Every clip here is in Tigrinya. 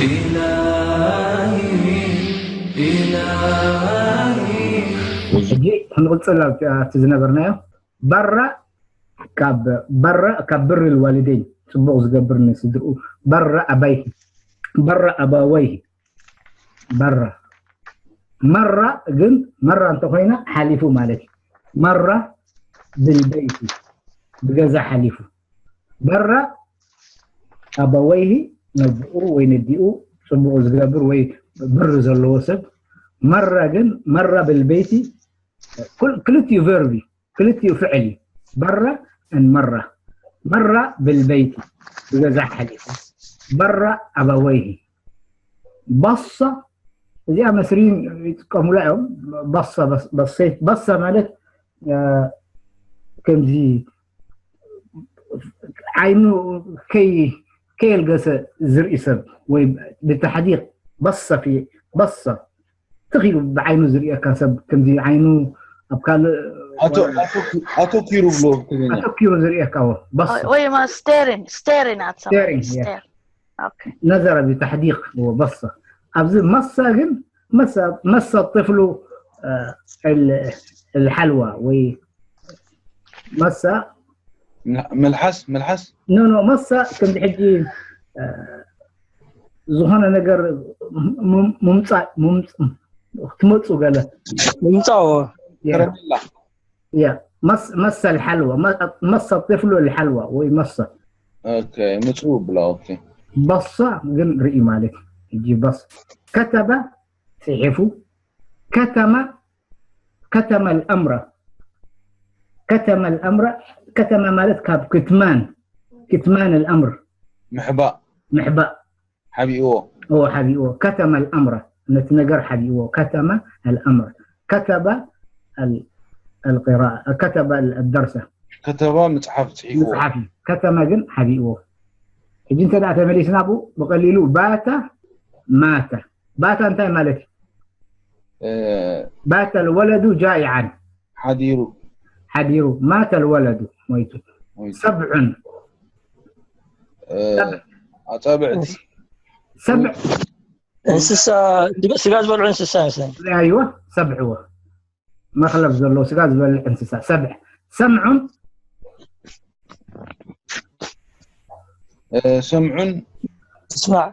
إلهي إلهي ሕጂ ክንቕፅል ኣብቲ ዝነበርናዮ። በራ ካብ በራ ካብ ብር ልዋልደይ፣ ፅቡቕ ዝገብር ንስድርኡ። በራ ኣባይሂ በራ ኣባወይሂ በራ መራ ግን መራ እንተኮይና ሓሊፉ ማለት እዩ። መራ ብልበይቲ ብገዛ ሓሊፉ። በራ ኣባወይሂ ነቦኡ ወይ ነዲኡ ፅቡቕ ዝገብር ወይ ብር ዘለዎ ሰብ። መራ ግን መራ ብልበይቲ ክልቲኡ ቨርብ እዩ። ክልቲኡ ፍዕል እዩ። በራ መራ መራ ብልበይቲ ብገዛ ሓሊፉ። በራ ኣባወይሂ በሳ እዚኣ መስሪን ይጥቀሙላ እዮም። በሳ ማለት ከምዚ ዓይኑ ከየልገሰ ዝርኢ ሰብ ወይ ብተሕዲቕ በሳ በሳ ትኺሉ ብዓይኑ ዝርእየካ ሰብ ከምዚ ዓይኑ ኣብ ካልእ ኣተኪሩ ብሎ ትግርኛ ኣተኪሩ ዝርእየካ ዎ በሳ ወይ ማ staring staring at somebody Staring, yeah. Stare. Okay. ነዘረ ብተሕዲቕ ዎ በሳ ኣብዚ መሳ ግን መሳ መሳ ጥፍሉ ال- الحلوى ወይ መሳ ምልሓስ ምልሓስ ኖ ኖ መሳ ከምዚ ሕጂ ዝኾነ ነገር ምምፃእ ክትመፁ ገለ ምምፃዎ ከረሜላ ያ መሳ الحلوى መሳ ጥፍሉ الحلوى ወይ መሳ ኦኬ ምፁ ብላ ኦኬ በሳ ግን ርኢ ማለት እዩ። ሕጂ በሳ ከተበ ፅሒፉ ከተመ ከተመ الأمر ከተመ الأمر ከተመ ማለት ካብ ክትማን ክትማን الأمر ምሕባእ ምሕባእ ሓቢእዎ ዎ ሓቢእዎ ከተመ الأمر ነቲ ነገር ሓቢእዎ ከተመ الأمر ከተበ القراءة ከተበ الدرس ከተባ ምፅሓፍ ፅሒፍዎ ምፅሓፍ እዩ። ከተመ ግን ሓቢእዎ። ሕጂ እንተ ደኣ ተመሊስና ብኡ ብቐሊሉ ባተ ማተ ባተ እንታይ ማለት እዩ? ባተ الولد جائعا ሓዲሩ ሓዲሩ ማተ الولد ሞይቱ ሞይቱ። ሰብዑን ኣፃብዕቲ ሰብዕ እንስሳ ስጋ ዝበልዑ እንስሳ ይመስለኒ ኣይወ ሰብዕዎ መኽለብ ዘለዎ ስጋ ዝበልዕ እንስሳ ሰብዕ ሰምዑን ሰምዑን ስማዕ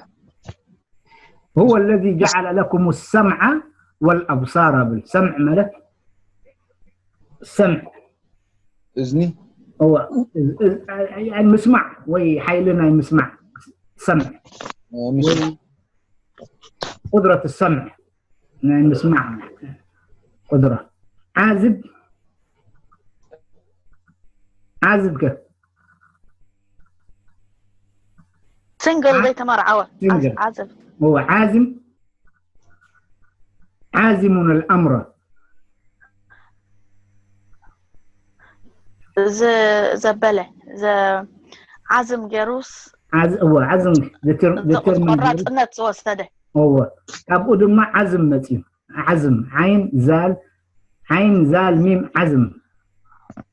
هو الذي جعل لكم السمع والأبصار ብል ሰምዕ ማለት ሰምዕ እዝኒ هو ምስማዕ ወይ ሓይሊ ናይ ምስማዕ ሰምዕ ምስማዕ قدرة السمع ናይ ምስማዕ قدرة ዓዝብ ዓዝብ ከ ሲንግል ዘይተመርዓወ ሲንግል። ዓዝብ هو عازم عازم الأمر ዝ- ዘበለ ዘ- ዓዝም ገይሩስ عازم هو عازم deter- determine ቆራፅነት ዝወሰደ هو ካብኡ ድማ ዓዝም መፅዩ ዓዝም ዓይን ዛል ዓይን ዛል ሚም ዓዝም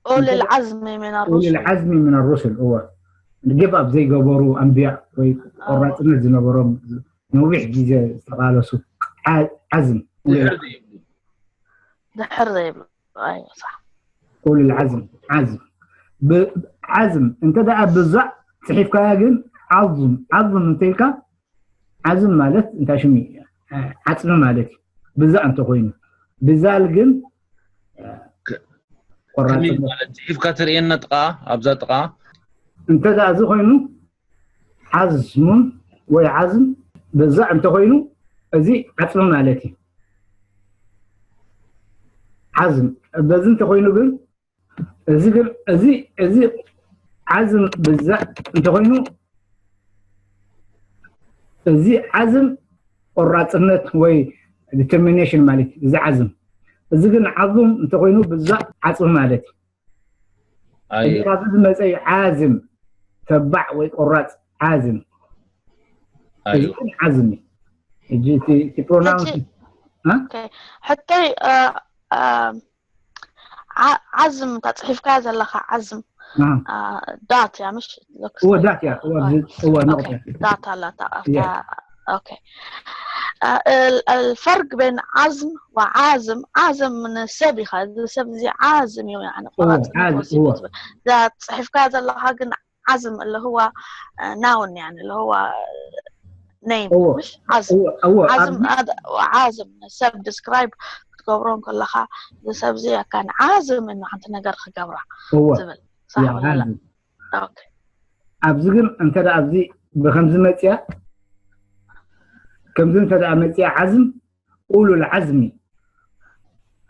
أولي العزم من أولي الرسل العزم من الرسل هو give up ዘይገበሩ ኣንብያ ወይ ቆራፅነት ዝነበሮም ነዊሕ ግዜ ዝተቃለሱ ዓ- ዓዝም ድሕር ዘይብሉ ድሕር ዘይብሉ ኣይወ صح أولي العزم ዓዝም ብ- ዓዝም እንተ ደኣ ብዛዕ ፅሒፍካያ ግን ዓዝም ዓዝም እንተኢልካ ዓዝም ማለት እንታይ ሽሙ እዩ? ዓፅሚ ማለት እዩ። ብዛዕ እንተኮይኑ ብዛል ግን ከመይ ቆራፅነት ማለት ፅሒፍካ ትርእየና ጥቃ ኣብዛ ጥቃ እንተ ደኣ እዚ ኮይኑ ዓዝሙን ወይ ዓዝም ብዛዕ እንተኮይኑ እዚ ዓፅሚ ማለት እዩ። ዓዝም በዚ እንተኮይኑ ግን እዚ ግን እዚ እዚ ዓዝም ብዛዕ እንተኮይኑ እዚ ዓዝም ቆራፅነት ወይ determination ማለት እዩ። እዚ ዓዝም እዚ ግን ዓዙም እንተኮይኑ ብዛዕ ዓፅሚ ማለት እዩ። ኣይ እዚ ካብ ዝመፀ እዩ ዓዝም ተባዕ ወይ ቆራፅ ዓዝም እዚ ኣዩ ግን ዓዝም እዩ። ሕጂ እቲ- እቲ pronounce ሕጂ- እ? ኦኬ። ሕቶይ እ፣ እ፣ ዓ- ዓዝም እታ ፅሒፍካያ ዘለካ ዓዝም እ። እ፣ ዳት እያ ምሽ እወ ዳት እያ እወ ዝ- እወ ነቕጠ ዳት ኣላታ ኣብታ እያ። okay. الفرق بين عزم وعازم. عازم ንሰብ ኢኻ፣ እዚ ሰብ እዚ ዓዝም እዩ፣ يعني ቆራጽ ዓዝም፣ ወሲኑ እወ። ትብል። እዛ ጽሒፍካ ዘለኻ ግን ዓዝም اللي هو noun، يعني اللي هو name እወ። مش عزم. እወ እወ ዓዝም ኣብዚ- ዓዝም ሰብ describe ክትገብሮ ከለኻ፣ እዚ ሰብ እዚ ካን ዓዝም እንه ሓንቲ ነገር ክገብራ እወ ትብል። صح ያ ولا لا? ዓዝም። Okay. ኣብዚ ግን እንተ ደኣ ኣብዚ ብከምዚ መፅያ ከምዚ እንተ ደኣ መፅያ ዓዝም ኡሉል ዓዝሚ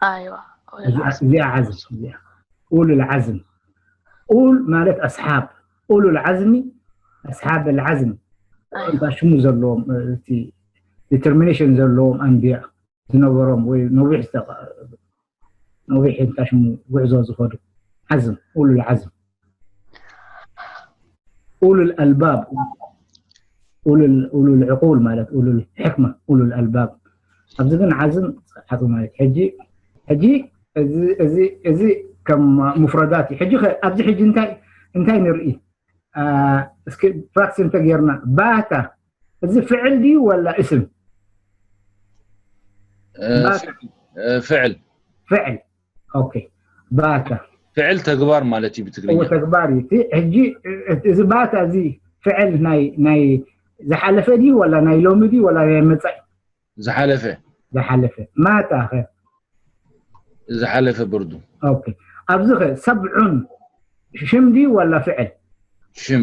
ايوه. እዚኣ እዚኣ ዓዝም እዚኣ ኡሉል ዓዝም ኡል ማለት ኣስሓብ ኡሉል ዓዝሚ ኣስሓብ ኣልዓዝም ايوه. እንታ ሽሙ ዘለዎም እቲ determination ዘለዎም ኣንቢያ ዝነበሮም ወይ ነዊሕ ዝተቐ- ነዊሕ እንታ ሽሙ ጉዕዞ ዝኸዱ ዓዝም ኡሉል ዓዝም ኡሉል ኣልባብ ኡሉል ኡሉል ዕቁል ማለት ኡሉል ሕክማ ኡሉል ኣልባብ ኣብዚ ግን ዓዝም ዓዝም ማለት ሕጂ ሕጂ እዚ እዚ እዚ ከም ሙፍረዳት እዩ ሕጂ ከ- ኣብዚ ሕጂ እንታይ እንታይ ንርኢ አ፣ እስኪ ፕራክቲስ እንተጌርና ባታ እዚ ፍዕል ድዩ ወላ እስም እ፣ ፍዕል- እ፣ ፍዕል ፍዕል ኦኬ ባታ ፍዕል ተግባር ማለት እዩ እዎ ብትግርኛ ተግባር እዩ እቲ ሕጂ እዚ ባታ እዚ ፍዕል ናይ ናይ ዝሓለፈ ድዩ ወላ ናይ ሎሚ ድዩ ወላ ናይ መፃኢ ዝሓለፈ ዝሓለፈ ማታ ኸ ዝሓለፈ ብርዱ ኦኬ ኣብዚ ኸ ሰብዑን ሽም ድዩ ወላ ፍዕል ሽም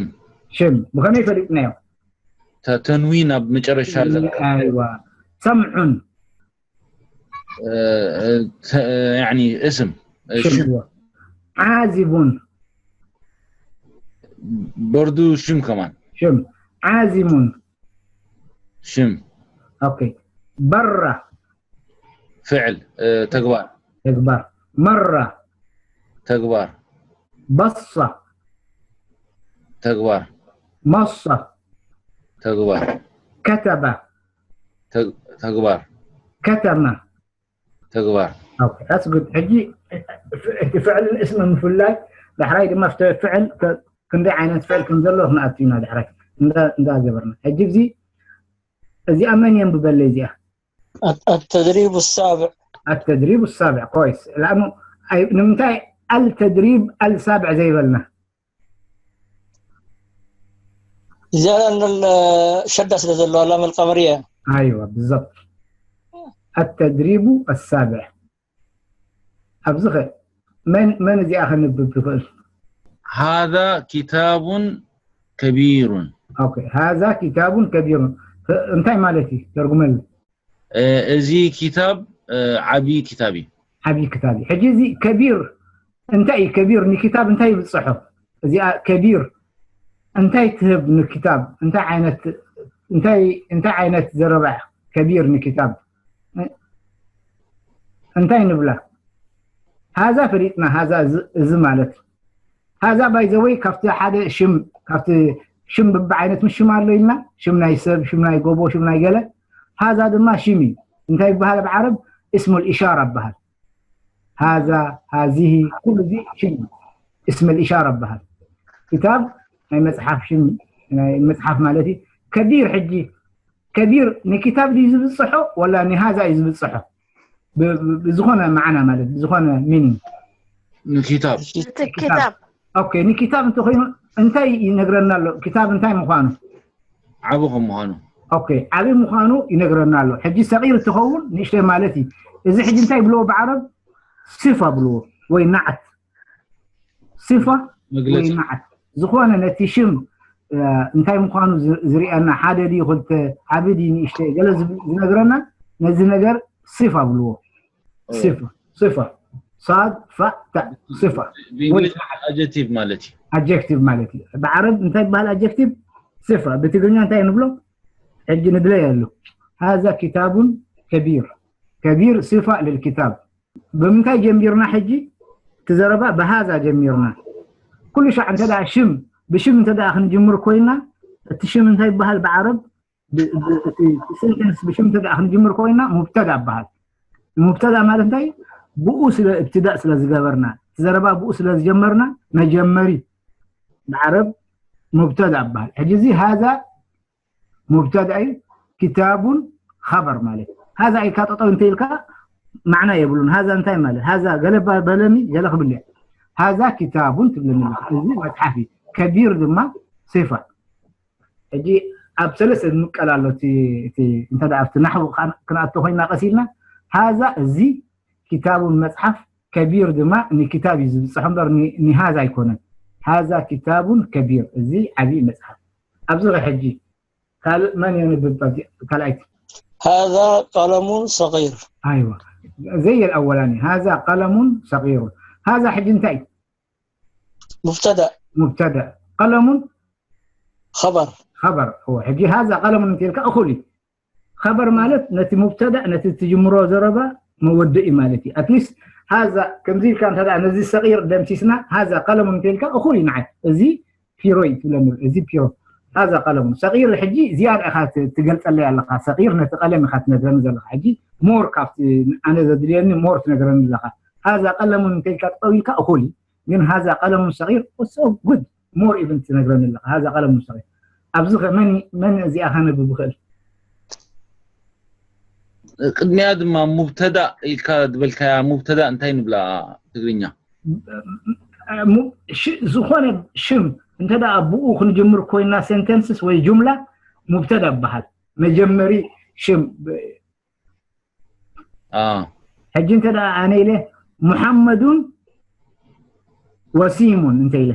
ሽም ብኸመይ ፈሊጥናዮ ተ- ተንዊን ኣብ መጨረሻ ዘ- ኣይዋ ሰምዑን እ፣ እ፣ ተ- ያኒ እስም እ፣ ሽም ሽም እዎ ዓዚቡን በርዱ ሽም ከማን ሽም ዓዚሙን ሽም ኦኬ በራ ፍዕል እ፣ ተግባር ተግባር መራ ተግባር በሳ ተግባር መሳ ተግባር ከተበ ተግ- ተግባር ከተመ ተግባር ኦኬ that's good ሕጂ እቲ ፍዕልን እስምን ምፍላይ ዳሕራይ ድማ ፍተ- ፍዕል ከ- ክንደይ ዓይነት ፍዕል ከም ዘሎ ክንኣቱ ኢና ዳሕራይ እንዳ እንዳ ገበርና ሕጂ እዚ እዚኣ መን የንብበለይ እዚኣ التدريب السابع التدريب السابع كويس لأنه أي- ንምንታይ التدريب السابع ዘይበልና زيادة أن الشدة ስለዘለዋ اللام القمرية أيوة بالضبط التدريب السابع ኣብዚ ኸ መን መን እዚኣ ከንብብ ትኽእል هذا كتاب كبير ኦኬ هذا كتاب كبير እንታይ ማለት እዩ ተርጉመሉ እ፣ እዚ ኪታብ እ፣ ዓብዪ ኪታብ እዩ ዓብዪ ክታብ እዩ ሕጂ እዚ ከቢር እንታይ እዩ ከቢር ንኪታብ እንታይ ይብፅሖ እዚኣ ከቢር እንታይ ትህብ ንኪታብ እንታይ ዓይነት እንታይ እንታይ ዓይነት ዘረባ እያ ከቢር ንኪታብ እንታይ ንብላ ሃዛ ፈሊጥና ሃዛ እዚ- እዚ ማለት ሃዛ ባይዘወይ ካብቲ ሓደ ሽም ካብቲ ሽም ብብዓይነት ምስ ሽም ኣሎ ኢልና ሽም ናይ ሰብ ሽም ናይ ጎቦ ሽም ናይ ገለ ሃዛ ድማ ሽም እዩ እንታይ ይበሃል ኣብ ዓረብ እስሙል ኢሻራ ይበሃል ሃዛ ሃዚህ ኩሉ እዚ ሽም እዩ እስሙል ኢሻራ ይበሃል ክታብ ናይ መፅሓፍ ሽም ናይ መፅሓፍ ማለት እዩ ከቢር ሕጂ ከቢር ንኪታብ ድዩ ዝብፅሖ ወላ ንሃዛ እዩ ዝብፅሖ ብ- ብ- ብዝኾነ መዓና ማለት ብዝኾነ ሚኒንግ ንኪታብ እቲ ክታብ ኦኬ ንኪታብ እንተኮይኑ እንታይ ይነግረና ኣሎ ክታብ እንታይ ምዃኑ ዓቢ ከም ምዃኑ ኦኬ ዓብዪ ምዃኑ ይነግረና ኣሎ ሕጂ ሰቂር ትኸውን ንእሽተይ ማለት እዩ እዚ ሕጂ እንታይ ብልዎ ብዓረብ ሲፋ ብልዎ ወይ ናዓት ሲፋ ወይ መግለፂ ናዓት ዝኾነ ነቲ ሽም እ፣ እንታይ ምዃኑ ዝ- ዝርኣና ሓደ ድዩ ክልተ ዓቢ ድዩ ንእሽተይ ገለ ዝብ- ዝነግረና ነዚ ነገር ሲፋ ብልዎ ሲፋ ሲፋ ሳድ ፋ ታ ሲፋ ብእንግሊዝ ኣጀክቲቭ ማለት እዩ ኣጀክቲቭ ማለት እዩ ብዓረብ እንታይ ይበሃል ኣጀክቲቭ ሲፋ ብትግርኛ እንታይ ንብሎ ሕጂ ንድለየሉ ሃዛ ኪታቡን ከቢር ከቢር ሲፋ ልልኪታብ ብምንታይ ጀሚርና ሕጂ እቲ ዘረባ ብሃዛ ጀሚርና ኩሉ ሻዕ እንተ ደኣ ሽም ብሽም እንተ ደኣ ክንጅምር ኮይና እቲ ሽም እንታይ ይበሃል ብዓረብ ብ- ብ- እቲ ሴንተንስ ብሽም እንተ ደኣ ክንጅምር ኮይና ሙብተዳ ይበሃል ሙብተዳ ማለት እንታይ ብኡ ስለ እብትዳእ ስለ ዝገበርና እቲ ዘረባ ብኡ ስለ ዝጀመርና መጀመሪ ብዓረብ ሙብተዳ ይበሃል ሕጂ እዚ ሃዛ ሙብተዳ እዩ ኪታቡን ኸበር ማለት ሃዛ ኢልካ ጠጠው እንተ ኢልካ ማዕና የብሉን። ሃዛ እንታይ ማለት ሃዛ ገለ በለኒ ገለ ክብል እየ። ሃዛ ኪታቡን ትብለኒ ኣለኻ። እዚ መፅሓፍ እዩ። ከቢር ድማ ሲፋ። ሕጂ ኣብ ሰለስተ ዝምቀል ኣሎ። እቲ እንተ ኣብቲ ናሕቡ ክንኣቶ ኮይና ቀሲልና ሃዛ እዚ ኪታቡን መፅሓፍ ከቢር ድማ ንኪታብ እዩ ዝብፅሖ እምበር ንሃዛ ኣይኮነን። ሃዛ ኪታቡን ከቢር እዚ ዓብዪ መፅሓፍ። ኣብዚ ሕጂ ካልእ መን የንብብ ካልኣይቲ هذا قلم صغير ኣይዋ ዘይ ኣወላኒ ሃዛ ቀለሙን ሰቂሩን ሃዛ ሕጂ እንታይ مبتدا ሙብተዳ ቀለሙን خبر خبر ሕጂ ሃዛ ቀለሙን እንተልካ እኹል እዩ። خبر ማለት ነቲ ሙብተዳ ነቲ ትጅምሮ ዘረባ መወድእ እዩ ማለት እዩ። ኣትሊስት ሃዛ ከምዚ ኢልካ እንተ ነዚ ሰቂር ደምሲስና ሃዛ ቀለሙን እንተልካ እኹል እዩ። ንዓይ እዚ ፒሮ እዩ ትብለኒ እዚ ፒሮ ሃዛ ቀለሙን ሰቂር ሕጂ እዚኣ ኢኻ ትገልፀለይ ኣለኻ። ሰቂር ነቲ ቀለም ኢኻ ትነግረኒ ዘለኻ። ሕጂ ሞር ካብቲ ኣነ ዘድልየኒ ሞር ትነግረኒ ኣለኻ። ሃዛ ቀለሙን እንተልካ ጠው ኢልካ እኹል እዩ። ግን ሃዛ ቀለሙን ሰቂር so good more even ትነግረኒ ኣለኻ። ሃዛ ቀለሙን ሰቂር ኣብዚ መን መን እዚኣ ከነብብ ይኽእል? ቅድሚያ ድማ ሙብተዳ ኢልካ ዝበልካያ ሙብተዳ እንታይ ንብላ ትግርኛ? ዝኾነ ሽም እንተ ብኡ ክንጅምር ኮይና ሴንተንስስ ወይ ጁምላ ሙብተዳ ይበሃል። መጀመሪ ሽም ሕጂ እንተ ኣነ ኢለ ሙሓመዱን ወሲሙን እንተ ኢለ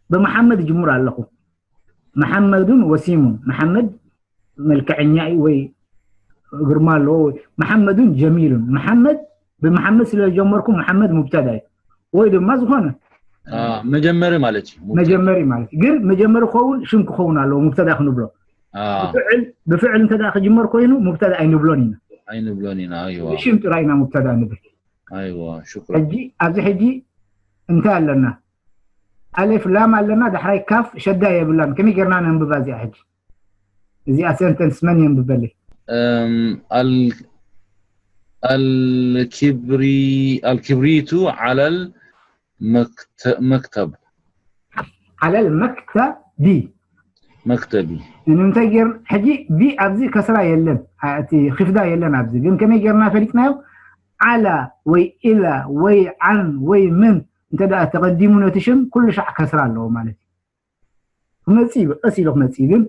ብመሓመድ ይጅምር ኣለኹ። መሓመዱን ወሲሙን መሓመድ መልክዐኛ እዩ ወይ ግርማ ኣለዎ። መሓመዱን ጀሚሉን መሓመድ ብመሓመድ ስለ ዝጀመርኩ መሓመድ ሙብተዳ እዩ ወይ ድማ ዝኾነ መጀመሪ ማለት እዩ። መጀመሪ ማለት ግን መጀመሪ ክኸውን ሽም ክኸውን ኣለዎ ሙብተዳ ክንብሎ። ብፍዕል እንተ ክጅመር ኮይኑ ሙብተዳ ኣይንብሎን ኢና። ኣይንብሎን ኢና። ኣይዋ ሽም ጥራይ ኢና ሙብተዳ ንብል። ኣይዋ ሽኩር ሕጂ ኣብዚ ሕጂ እንታይ ኣለና? ኣሌፍ ላም ኣለና፣ ዳሕራይ ካፍ ሸዳ የብላን። ከመይ ጌርና ነንብባ እዚኣ ሕጂ? እዚኣ ሴንተንስ መን የንብበለይ? الكبري الكبريت على المكتب على المكتب መክተቢ ንምንታይ ጌር ሕጂ ቢ ኣብዚ ከስራ የለን፣ እቲ ክፍዳ የለን ኣብዚ። ግን ከመይ ጌርና ፈሊጥናዮ? ዓላ ወይ ኢላ ወይ ዓን ወይ ምን እንተ ደኣ ተቐዲሙ ነቲ ሽም ኩሉ ሻዕ ከስራ ኣለዎ ማለት እዩ። ክመጽእ እዩ፣ ቀስ ኢሉ ክመጽእ እዩ። ግን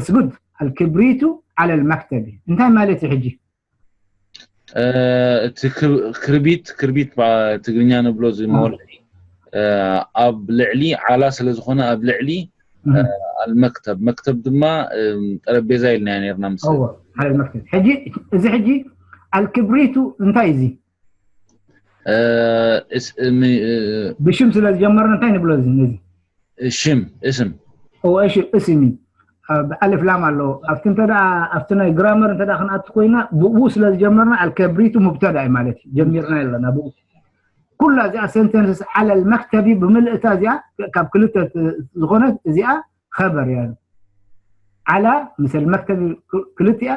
ስጉድ ኣልክብሪቱ ዓለል መክተቢ እንታይ ማለት እዩ ሕጂ? እቲ ክርቢት ክርቢት ትግርኛ ንብሎ እዚ መወልዒ ኣብ ልዕሊ ዓላ ስለ ዝኾነ ኣብ ልዕሊ ኣልመክተብ መክተብ ድማ ጠረጴዛ ኢልናዮ ነርና ምስ ሕጂ እዚ ሕጂ ኣልክብሪቱ እንታይ እዚ ብሽም ስለ ዝጀመርና እንታይ ንብሎ እዚ ነዚ ሽም እስም እሺ እስሚ ብኣልፍ ላም ኣለዎ ኣብቲ እንተ ኣብቲ ናይ ግራመር እንተ ክንኣቱ ኮይና ብኡ ስለ ዝጀመርና ኣልከብሪቱ ሙብተዳ እዩ ማለት እዩ ጀሚርና ኣለና ብኡ ኩላ እዚኣ ሴንተንስስ ዓለል መክተቢ ብምልእታ እዚኣ ካብ ክልተ ዝኾነት እዚኣ ኸበር እያ ዓላ ምስል መክተቢ ክልቲኣ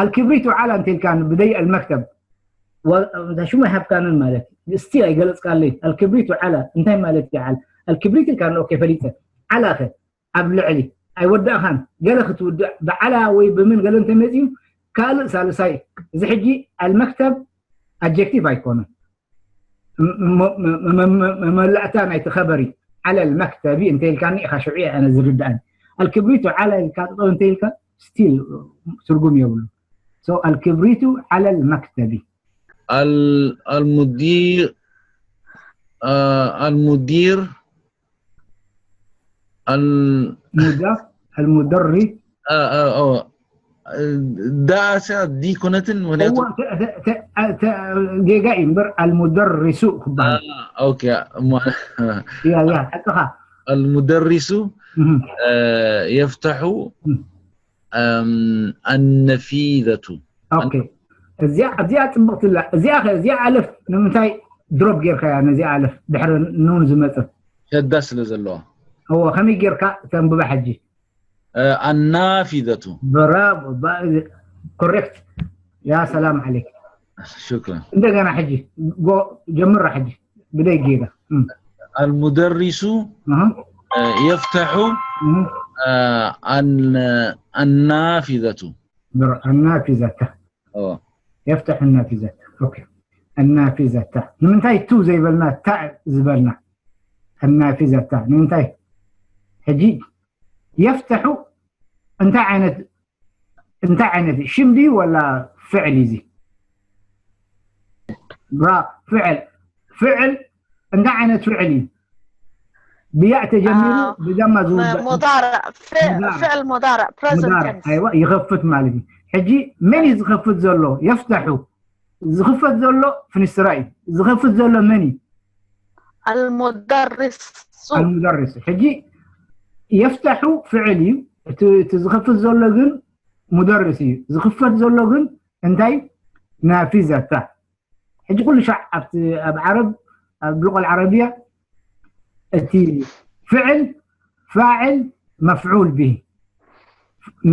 ኣልክብሪቱ ዓላ እንተልካ ብደይ ኣልመክተብ ሽሙ ኣይሃብካንን ማለት እዩ ስቲል ኣይገለፅካለይ ኣልክብሪቱ ዓላ እንታይ ማለት እዩ ዓላ ኣልክብሪት ኢልካ ኦኬ ፈሊጠ ዓላ ኸ ኣብ ልዕሊ ኣይወዳእኻን ገለ ክትውድእ ብዓላ ወይ ብምን ገለ እንተመፅዩ ካልእ ሳልሳይ እዚ ሕጂ ኣልመክተብ ኣጀክቲቭ ኣይኮነን መመላእታ ናይቲ ኸበሪ ዓለል መክተቢ እንተ ኢልካኒ ኢኻ ሽዑ ኣነ ዝርድኣኒ ኣልክብሪቱ ዓላ ኢልካ ጥጠው እንተ ኢልካ ስቲል ትርጉም የብሉ ኣልክብሪቱ ዓለል መክተቢ المدير المدير المدرس ዳእሳ ዲኮነትን ምክንያቱ ጌጋ እዩ እምበር ኣልሙደሪሱ ክበሃል ኦኬ ያ ያ ሓቅኻ المدرس يفتح النافذة ኦኬ እዚኣ እዚኣ ፅብቕቲ እላ እዚኣ ኸ እዚኣ ኣለፍ ንምንታይ ድሮፕ ጌርካያ ነዚኣ ኣለፍ ድሕሪ ኑን ዝመፅእ ሸዳ ስለ ዘለዋ እዎ ከመይ ጌርካ ተንብባ ሕጂ النافذة برافو كوريكت يا سلام عليك شكرا እንደገና ሕጂ ጀምራ ሕጂ ብደይ ጌጋ المدرس يفتح النافذة ብሮ ኣናፊዘታ اه የፍተሑ ኣናፊዘታ ኦኬ ኣናፊዘታ ንምንታይ ቱ ዘይበልና ታ ዝበልና ኣናፊዘታ ንምንታይ ሕጂ የፍተሑ እንታይ ዓይነት እንታይ ዓይነት ሽም ድዩ ወላ ፍዕል እዩ እዚ ብራ ፍዕል ፍዕል እንታይ ዓይነት ፍዕል እዩ ብያእ ተጀሚሩ ብደማ ዝውዳእ مضارع فعل مضارع present ሙዳር tense ኣይዋ ይኸፍት ማለት እዩ ሕጂ መን እዩ ዝኸፍት ዘሎ የፍተሑ ዝኽፈት ዘሎ ፍንስራ እዩ ዝኸፍት ዘሎ መን እዩ المدرس المدرس ሕጂ የፍተሑ ፍዕል እዩ እቲ ዝኸፍት ዘሎ ግን ሙደርስ እዩ ዝኽፈት ዘሎ ግን እንታይ ናፊዘታ ሕጂ ኩሉ ሻዕ ኣብቲ ኣብ ዓረብ ኣብ ሉቀ ዓረብያ እቲ ፍዕል ፋዕል መፍዑል ብሂ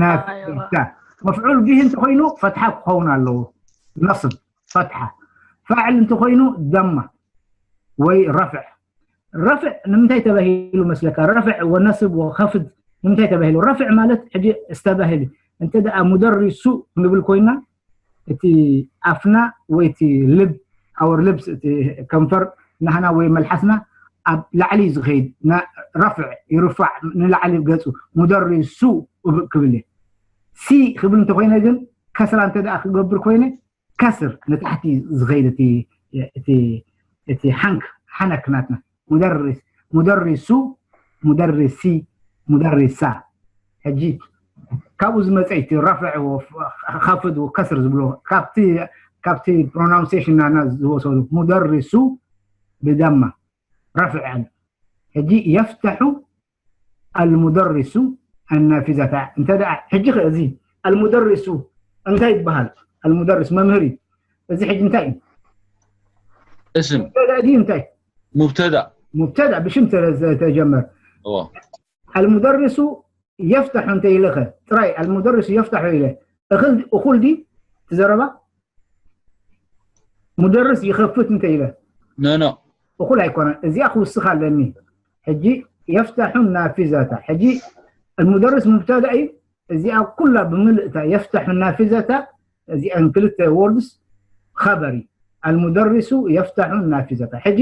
ናፊዘታ መፍዑል ብሂ እንተኮይኑ ፈትሓ ክኸውን ኣለዎ ነስብ ፈትሓ ፋዕል እንተኮይኑ ደማ ወይ ረፍዕ ረፍዕ ንምንታይ ተባሂሉ መስለካ ረፍዕ ወነስብ ወኸፍድ ንምንታይ ተባሂሉ ረፍዕ ማለት ሕጂ እስተባሂል እንተ ደኣ ሙደሪሱ ክንብል ኮይና እቲ ኣፍና ወይ እቲ ልብ ኣወር ልብስ እቲ ከንፈር ናህና ወይ መልሓስና ኣብ ላዕሊ ዝኸይድ ረፍዕ ይርፋዕ ንላዕሊ ገፁ ሙደሪሱ ክብል ሲ ክብል እንተኮይነ ግን ከስራ እንተ ደኣ ክገብር ኮይነ ከስር ንታሕቲ ዝኸይድ እቲ ሓንክ ሓነክ ናትና ሙደርስ ሙደሪሱ ሙደሪሲ ሙደሪሳ ሕጂ ካብኡ ዝመፀ እቲ ረፍዕ ከፍድ ከስር ዝብሎ ካብቲ ካብቲ pronunciation ናና ዝወሰዱ ሙደሪሱ ብደማ ረፍዕ ሕጂ የፍተሑ المدرس النافذة እንተ ደኣ ሕጂ ከ እዚ المدرس እንታይ ይበሃል المدرس መምህር እዩ እዚ ሕጂ እንታይ እዩ اسم ሙብተዳ ድዩ እንታይ مبتدا ሙብተዳ ብሽም ተጀመር اه المدرس يفتح እንተ ኢለኸ ጥራይ المدرس يفتح ኢለ እኹል ድዩ ትዘረባ ሙደርስ ይኸፍት እንተ ኢለ ኖ ኖ እኹል ኣይኮነን እዚኣ ክውስኽ ኣለኒ ሕጂ የፍታሑ ናፊዛታ ሕጂ المدرس مبتدا እዩ እዚኣ ኩላ ብምልእታ የፍታሑ ናፊዛታ እዚኣን ክልተ words خبر እዩ المدرس يفتح ናፊዛታ ሕጂ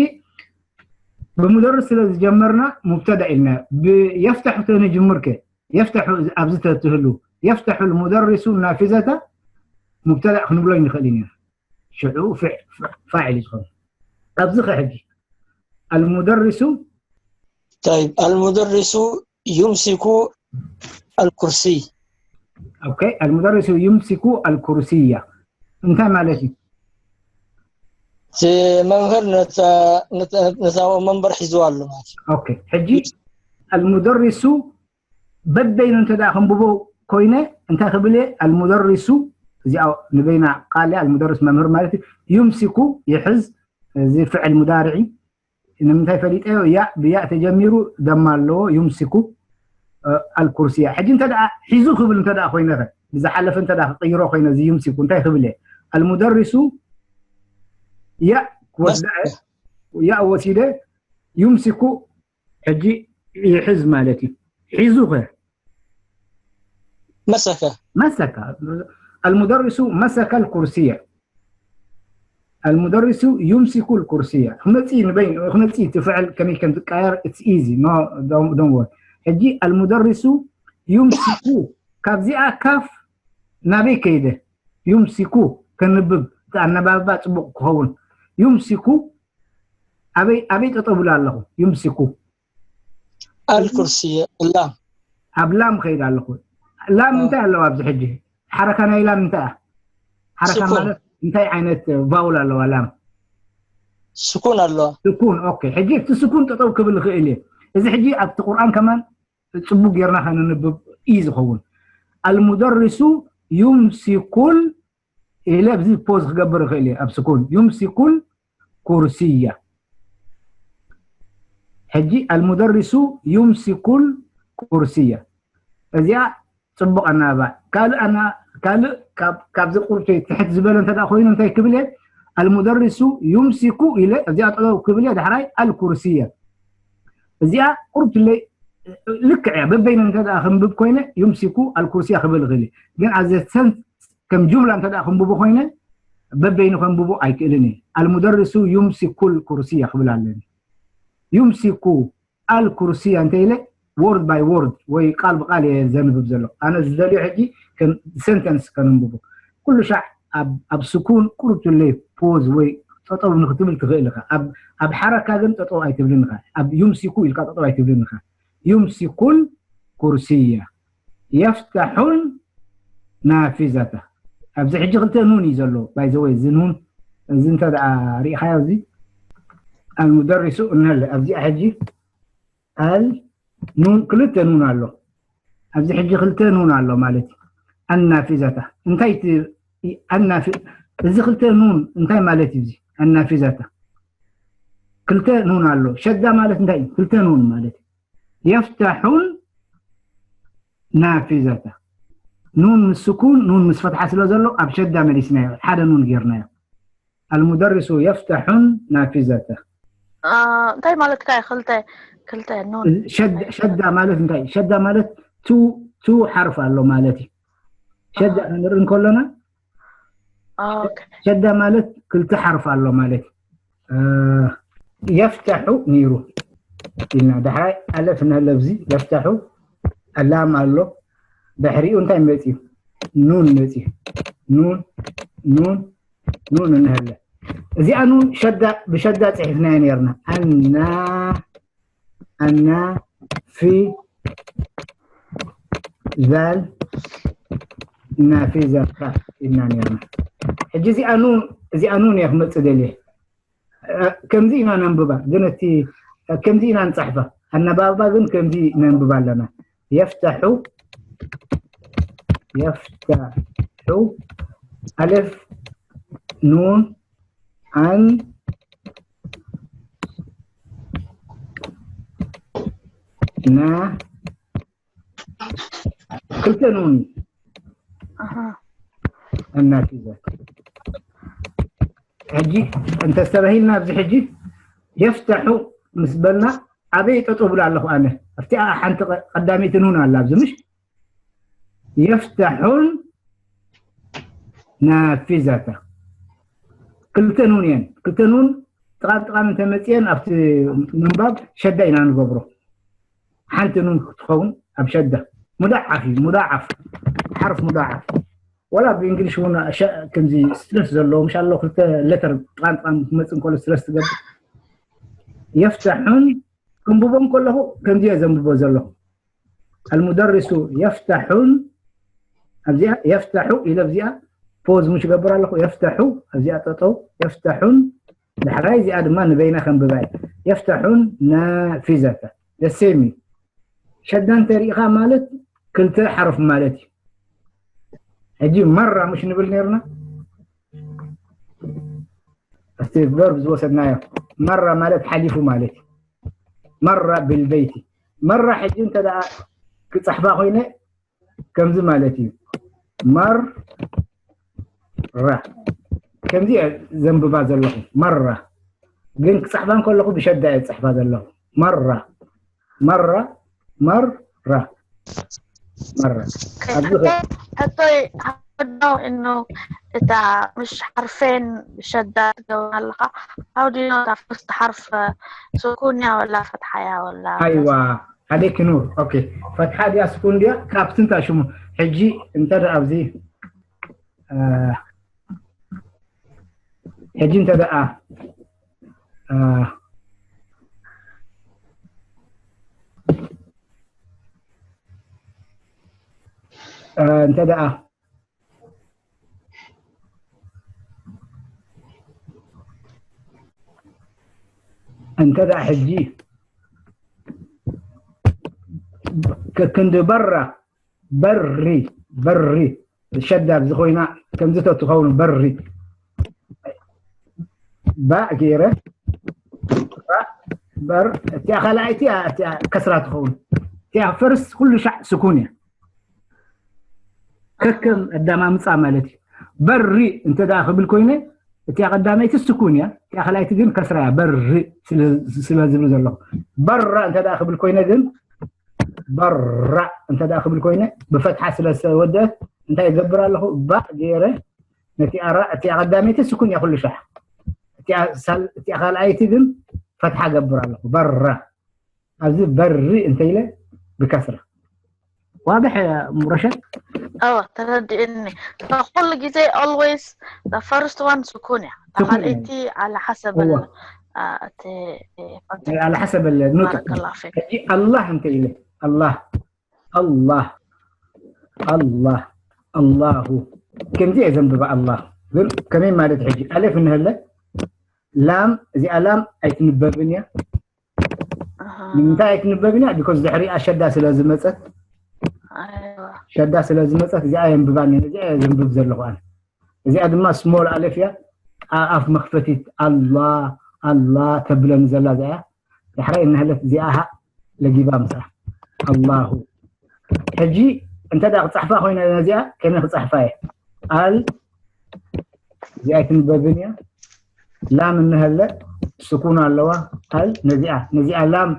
ብሙደርስ ስለ ዝጀመርና ሙብተዳ ኢልና ብየፍታሑ ተንጅምር ከ የፍታሑ ኣብዚ ተትህሉ የፍታሑ المدرس ናፊዛታ ሙብተዳ ክንብሎ ይንኽእል ኢና ሽዑ ፋዕል እዩ ዝኸውን ኣብዚ ከ ሕጂ المدرس طيب المدرس يمسك الكرسي ኦኬ المدرس يمسك الكرسي እንታይ ማለት እዩ እቲ መምህር ነታ መንበር ሒዝዋ ኣሎ ማለት እዩ ኦኬ ሕጂ المدرس በበይኑ እንተ ደኣ ከንብቦ ኮይነ እንታይ ክብል እየ المدرس እዚኣ ንበይና ቃል المدرس መምህር ማለት እዩ يمسك ይሕዝ እዚ ፍዕል ሙዳርዒ ንምንታይ ፈሊጠዮ ያ ብያ ተጀሚሩ ደማ ኣለዎ يمسك الكرسي ሕጂ እንተ ደኣ ሒዙ ክብል እንተ ደኣ ኮይነ ከ ብዝሓለፈ እንተ ደኣ ክቅይሮ ኮይነ እዚ يمسك እንታይ ክብል እየ المدرس ያ ክወስዳ እየ ያ ወሲደ يمسك ሕጂ ይሕዝ ማለት እዩ ሒዙ ከ مسك مسك المدرس مسك الكرسي المدرس يمسك الكرسي ክመፅእ ንበይ ክመፅእ እቲ ፍዕል ከመይ ከም ዝቃየር it's easy no don't, don't worry ሕጂ المدرس يمسك ካብዚኣ ካፍ ናበይ ከይደ يمسك ከንብብ እቲ ኣነባብባ ፅቡቅ ክኸውን يمسك ኣበይ ኣበይ ጠጠው ብሎ ኣለኹ يمسك الكرسي اللام ኣብ ላም ከይድ ኣለኹ ላም እንታይ ኣለዋ ኣብዚ ሕጂ ሓረካ ናይ ላም እንታይ እያ ሓረካ ስኩን። ማለት እንታይ ዓይነት vowel ኣለዋ ላም ስኩን ኣለዋ ስኩን ኦኬ ሕጂ እቲ ስኩን ጠጠው ክብል ይኽእል እየ እዚ ሕጂ ኣብቲ ቁርኣን ከማን ፅቡቅ ጌርና ከነንብብ እዩ ዝኸውን المدرس يمسك ኢለ ኣብዚ ፖዝ ክገብር ይኽእል እየ ኣብ ስኩን يمسك الكرسي ሕጂ المدرس يمسك الكرسي እዚኣ ፅቡቅ ኣናባ ካልእ ኣና ካልእ ካብ ካብዚ ቁርተይ ትሕት ዝበለ እንተ ደኣ ኮይኑ እንታይ ክብል እየ المدرس يمسك ኢለ እዚኣ ጠጠው ክብል እየ ዳሕራይ الكرسي እዚኣ ቁርብትለይ ልክዕ እያ በበይነ እንተ ደኣ ክንብብ ኮይነ يمسك الكرسي ክብል ይኽእል እየ ግን as a sense ከም ጁምላ እንተ ደኣ ክንብቦ ኮይነ በበይኑ ከንብቦ ኣይክእልን እየ። ኣልሙደርሱ ዩምሲኩል ኩርስያ ክብል ኣለኒ። ዩምሲኩ ኣልኩርስያ እንተ ኢለ ወርድ ባይ ወርድ ወይ ቃል ብቃል እየ ዘንብብ ዘሎ። ኣነ ዝደልዮ ሕጂ ከም ሰንተንስ ከነንብቦ። ኩሉ ሻዕ ኣብ ኣብ ስኩን ቁሩብ ትለይ ፖዝ ወይ ጠጠው ንክትብል ትኽእል ኢኻ። ኣብ ኣብ ሓረካ ግን ጠጠው ኣይትብልን ኢኻ። ኣብ ዩምሲኩ ኢልካ ጠጠው ኣይትብልን ኢኻ። ዩምሲኩል ኩርስያ የፍተሑል ናፊዘተ። ኣብዚ ሕጂ ክልተ ኑን እዩ ዘሎ። ባይ ዘ ወይ እዚ ኑን እዚ እንተ ደኣ ርኢኻዮ እዚ ኣልሙደሪሱ እንሀለ ኣብዚኣ ሕጂ ኣል ኑን ክልተ ኑን ኣሎ። ኣብዚ ሕጂ ክልተ ኑን ኣሎ ማለት እዩ። ኣናፊዘታ እንታይ እቲ ኣናፊ እዚ ክልተ ኑን እንታይ ማለት እዩ? እዚ ኣናፊዘታ ክልተ ኑን ኣሎ። ሸዳ ማለት እንታይ እዩ? ክልተ ኑን ማለት እዩ። የፍተሑን ናፊዘታ ኑን ምስ ስኩን ኑን ምስ ፈትሓ ስለ ዘሎ ኣብ ሸዳ መሊስናዮ፣ ሓደ ኑን ጌርናዮ። ኣልሙደርሱ የፍተሑን ናፊዘተ እንታይ ማለትካ እዩ? ክልተ ክልተ ኑን ሸዳ ማለት እንታይ? ሸዳ ማለት ቱ ቱ ሓርፍ ኣሎ ማለት እዩ። ሸዳ ክንርኢ እንከሎና ሸዳ ማለት ክልተ ሓርፍ ኣሎ ማለት እዩ። የፍተሑ ነይሩ ኢልና ዳሕራይ ኣለፍ እናለብዚ የፍተሑ ኣላም ኣሎ። ድሕሪኡ እንታይ መፅዩ? ኑን መፅዩ። ኑን ኑን ኑን እንሀለ እዚኣ ኑን ሸዳ ብሸዳ ፅሒፍናዮ ነርና። ኣና ኣና ፊ ዛል ናፊዘካ ኢልና ነርና። ሕጂ እዚኣ ኑን እዚኣ ኑን እየ ክመፅእ ደልየ። ከምዚ ኢና ነንብባ ግን እቲ ከምዚ ኢና ንፀሕፋ። ኣነባብባ ግን ከምዚ ነንብባ ኣለና። የፍተሑ የፍተሑ ኣልፍ ኑን ኣን ና ክልተ ኑን ኣናፊዘ ሕጂ እንተስተባሂልና ኣብዚ ሕጂ የፍተሑ ምስ በልና ኣበይ ጠጠው ብላ ኣለኹ ኣነ ኣብቲ ሓንቲ ቀዳመይቲ ኑን ኣላ ኣብዚ ምሽ የፍተሑን ናፊዘተ ክልተ ኑን እየን ክልተ ኑን ጥቓን ጥቓን እንተመፅየን ኣብቲ ምንባብ ሸዳ ኢና ንገብሮ ሓንቲ ኑን ክትኸውን ኣብ ሸዳ ሙዳዓፍ እዩ ሙዳዓፍ ሓርፍ ሙዳዓፍ ወላ ብእንግሊሽ እውን ከምዚ ስትረስ ዘለዎ ምሽ ኣሎ ክልተ ለተር ጥቓን ጥቓን ክመፅእ እንከሎ ስትረስ ትገብር የፍተሑን ክንብቦ እንከለኹ ከምዚ እየ ዘንብቦ ዘለኹ ኣልሙደርሱ የፍተሑን ኣብዚኣ የፍተሑ ኢለ ኣብዚኣ ፖዝ ምሽ ገብር ኣለኹ የፍተሑ ኣብዚኣ ጠጠው የፍተሑን ዳሕራይ እዚኣ ድማ ንበይና ከንብባ እየ የፍተሑን ናፊዘተ ደሴም እዩ ሸዳ እንተሪኢኻ ማለት ክልተ ሓርፍ ማለት እዩ ሕጂ መራ ምሽ ንብል ነርና እቲ ቨርብ ዝወሰድናዮ መራ ማለት ሓሊፉ ማለት እዩ መራ ብልበይቲ መራ ሕጂ እንተ ክፀሕፋ ኮይነ ከምዚ ማለት እዩ መር ራ ከምዚ ዘንብባ ዘለኹ መራ ግን ክፅሕፋ እንከለኹ ብሸዳ እየ ዝፅሕፋ ዘለኹ መራ መራ መራ መራ ኣብዚ ሕቶይ ሕዶ እኖ እታ ምሽ ሓርፌን ብሸዳ ትገብራ ኣለኻ how do you know እታ ፈርስት ሓርፍ ስኩንያ ወላ ፈትሓያ ወላ ኣይዋ ኣሌክ ኑር ኦኬ ፈትሓ ድያ ስኩን ድያ ካብቲ እንታይ ሽሙ ሕጂ እንተ ደኣ ኣብዚ ሕጂ እንተ ደኣ እንተ ደኣ እንተ ደኣ ሕጂ ከክንዲ በራ በሪ በሪ ሸዳ ኣብዚ ኮይና ከምዚ ተትኸውን በሪ ባእ ገይረ በር እቲኣ ካልኣይቲ እቲኣ ከስራ ትኸውን እቲኣ ፈርስ ኩሉ ሻዕ ስኩን እያ ከከም ኣዳማምፃ ማለት እዩ በሪ እንተ ደኣ ክብል ኮይነ እቲኣ ቀዳመይቲ ስኩን እያ እቲኣ ካልኣይቲ ግን ከስራ እያ በሪ ስለ ዝብል ዘለኹ በራ እንተ ደኣ ክብል ኮይነ ግን በራ እንተ ደኣ ክብል ኮይነ ብፈትሓ ስለ ዝተወደአት እንታይ እገብር ኣለኹ? ባእ ገይረ ነቲ ኣራ እቲኣ ቀዳመይቲ ስኩን እያ ኩሉ ሻዕ። እቲኣ ሳል- እቲኣ ካልኣይቲ ግን ፈትሓ እገብር ኣለኹ። በራ ኣብዚ በሪ እንተ ኢለ ብከስራ ዋضح ሙረሸድ اه ተረዲእኒ። ኩሉ ግዜ always the first one ስኩን እያ። እታ ስኩን እያ። ካልኣይቲ على حسب እዋ። ال- اه እቲ على حسب النطق بارك الله فيك. ሕጂ ኣላህ እንተ ኢለ ኣላህ ኣላህ ኣላህ ኣላሁ ከምዚ እየ ዘንብባ ኣላህ ግን ከመይ ማለት ሕጂ ኣሌፍ እንሀለ ላም እዚኣ ላም ኣይትንበብን እያ أها. ንምንታይ ኣይትንበብን እያ because ድሕሪኣ ሸዳ ስለ ዝመፀት ايوه. ሸዳ ስለ ዝመፀት እዚኣ የንብባን እየ እዚኣ እየ ዘንብብ ዘለኹ ኣነ እዚኣ ድማ small ኣሌፍ እያ ኣ- ኣፍ መኽፈቲት ኣላ ኣላ ተብለኒ ዘላ እዚኣ እያ ዳሕራይ እናሃለት እዚኣ ሃ ለጊባ ምስኣ ኣላሁ ሕጂ እንተ ደኣ ክፅሕፋ ኮይነ ነዚኣ ከመይ ክፅሕፋ እየ ኣል እዚኣ ኣይትንበብን እያ ላም እንሀለ ስኩን ኣለዋ ኣል ነዚኣ ነዚኣ ላም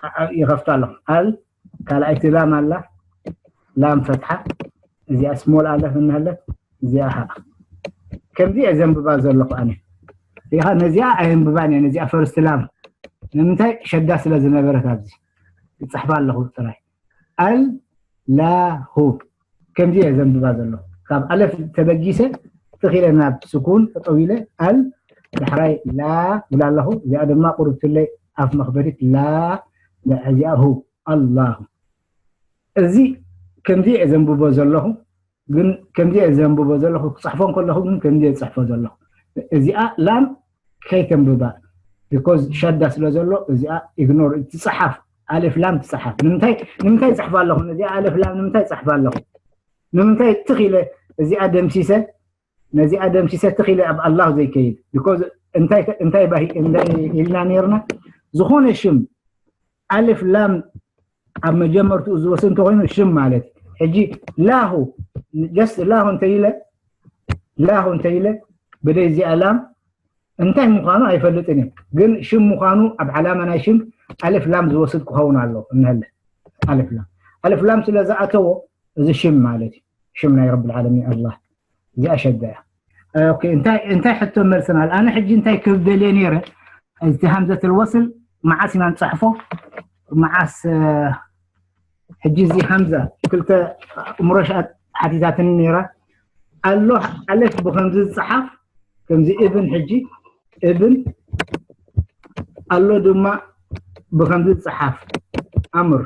ኣ- ኣ- ይኸፍታ ኣለኹ ኣል ካልኣይቲ ላም ኣላ ላም ፈትሓ እዚኣ small ኣለፍ እንሀለት እዚኣ ሃ ከምዚ እየ ዘንብባ ዘለኹ ኣነ ኢኻ ነዚኣ ኣየንብባን እየ ነዚኣ ፈርስት ላም ንምንታይ ሸዳ ስለ ዝነበረት ኣብዚ ይፅሕፋ ኣለኹ ጥራይ ኣል ላሁ ከምዚ እየ ዘንብባ ዘለኹ ካብ ኣለፍ ተበጊሰ ትኺለ ናብ ስኩን ጠጠው ኢለ ኣል ዳሕራይ ላ ብላ ኣለኹ እዚኣ ድማ ቁርብትለይ ኣፍ መኽበሪት ላ እዚኣ ሁ ኣላሁ እዚ ከምዚ እየ ዘንብቦ ዘለኹ ግን ከምዚ እየ ዘንብቦ ዘለኹ ክፅሕፎ ከለኹ ግን ከምዚ እየ ዝፅሕፎ ዘለኹ እዚኣ ላም ከይተንብባ because ሸዳ ስለ ዘሎ እዚኣ ኢግኖር ትፅሓፍ ኣሌፍ ላም ትፅሓፍ ንምንታይ ንምንታይ ይፅሕፋ ኣለኹ ነዚኣ ኣሌፍ ላም ንምንታይ ይፅሕፋ ኣለኹ ንምንታይ ትኽ ኢለ እዚኣ ደምሲሰ ነዚኣ ደምሲሰ ትኽ ኢለ ኣብ ኣላሁ ዘይከይድ because እንታይ እንታይ ባሂ እንታይ ኢልና ነርና ዝኾነ ሽም ኣሌፍ ላም ኣብ መጀመርትኡ ዝወስድ እንተኮይኑ ሽም ማለት እዩ ሕጂ ላሁ just ላሁ እንተ ኢለ ላሁ እንተ ኢለ ብደይ እዚኣ ላም እንታይ ምዃኑ ኣይፈልጥን እየ ግን ሽም ምዃኑ ኣብ ዓላማ ናይ ሽም ኣሌፍ ላም ዝወስድ ክኸውን ኣሎ እንሀለ ኣሌፍ ላም ኣሌፍ ላም ስለ ዝኣተዎ እዚ ሽም ማለት እዩ ሽም ናይ ረብ ዓለሚን ኣላህ እዚኣ ሸዳ እያ ኦኬ እንታይ እንታይ ሕቶ መልስና ኣነ ሕጂ እንታይ ክብል ደልየ ነይረ እቲ ሃምዘት ልወስል መዓስ ኢና ንፅሕፎ መዓስ ሕጂ እዚ ሃምዛ ክልተ እምሮ ሸኣት ሓቲታትኒ ነይራ ኣሎ ኣለፍ ብከምዚ ዝፅሓፍ ከምዚ እብን ሕጂ እብን ኣሎ ድማ ብከምዚ ዝፅሓፍ ኣምር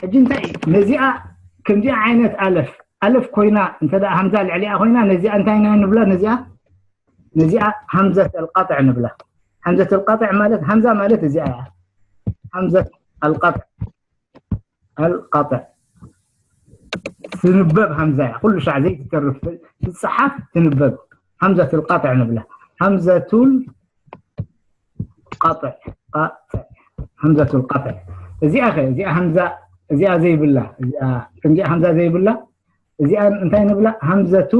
ሕጂ እንታይ ነዚኣ ከምዚኣ ዓይነት ኣለፍ ኣለፍ ኮይና እንተ ሃምዛ ልዕሊኣ ኮይና ነዚኣ እንታይ ኢና ንብላ ነዚኣ ነዚኣ ሃምዘት ኣልቃጥዕ ንብላ ሃምዘት ኣልቃጥዕ ማለት ሃምዛ ማለት እዚኣ እያ ሃምዘት ኣልቃጥዕ ኣልቃጥዕ ትንበብ ሃምዛ እያ ኩሉ ሻዕ ዘይትተርፍ ትፀሓፍ ትንበብ ሃምዘት ኣልቃጥዕ ንብላ ሃምዘቱል ቃጥዕ ቃጥዕ ሃምዘቱል ቃጥዕ እዚኣ ኸ እዚኣ ሃምዛ እዚኣ ዘይብላ እዚኣ ከምዚኣ ሃምዛ ዘይብላ እዚኣ እንታይ ንብላ ሃምዘቱ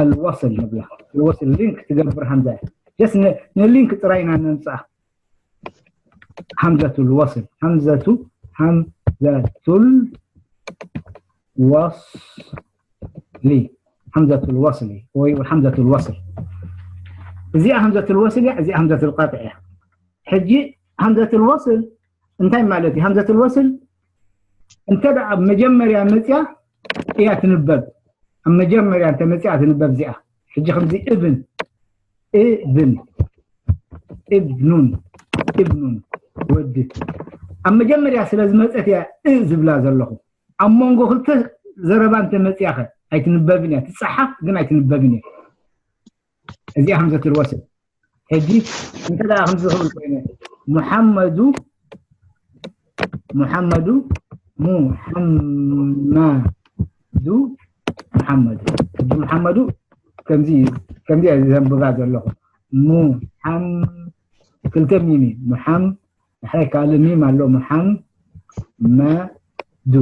ኣልወስል ንብላ ወስል ሊንክ ትገብር ሃምዛ እያ ጀስ ንሊንክ ጥራይ ኢና ነምፅኣ ሃምዘቱል ወስል ሃምዘቱ ሃምዘቱል ወስሊ ሃምዘቱል ወስሊ ወይ ሃምዘቱል ወስል እዚኣ ሃምዘቱል ወስል እያ እዚኣ ሃምዘቱል ቃጥዕ እያ ሕጂ ሃምዘቱል ወስል እንታይ ማለት እዩ ሃምዘቱል ወስል እንተ ደኣ መጀመርያ መፅያ እያ ትንበብ ኣብ መጀመርያ እንተ መፅያ ትንበብ እዚኣ ሕጂ ከምዚ እብን እብን እብኑን እብኑን ወዲ ኣብ መጀመርያ ስለ ዝመፀት እያ እ ዝብላ ዘለኹ ኣብ መንጎ ክልተ ዘረባ እንተ መፅያ ኸ ኣይትንበብን እያ ትፀሓፍ ግን ኣይትንበብን እያ እዚኣ ከም ዘትልወስድ ሕጂ እንተ ደኣ ከምዚ ክብል ኮይነ ሙሓመዱ ሙሓመዱ ሙሓመዱ ሙሓመዱ ሕጂ ሙሓመዱ ከምዚ ከምዚ እየ ዘንብባ ዘለኹ ሙሓም ክልተ ሚም እዩ ሙሓም ዳሕራይ ካልእ ሚም ኣሎ ሙሓም መዱ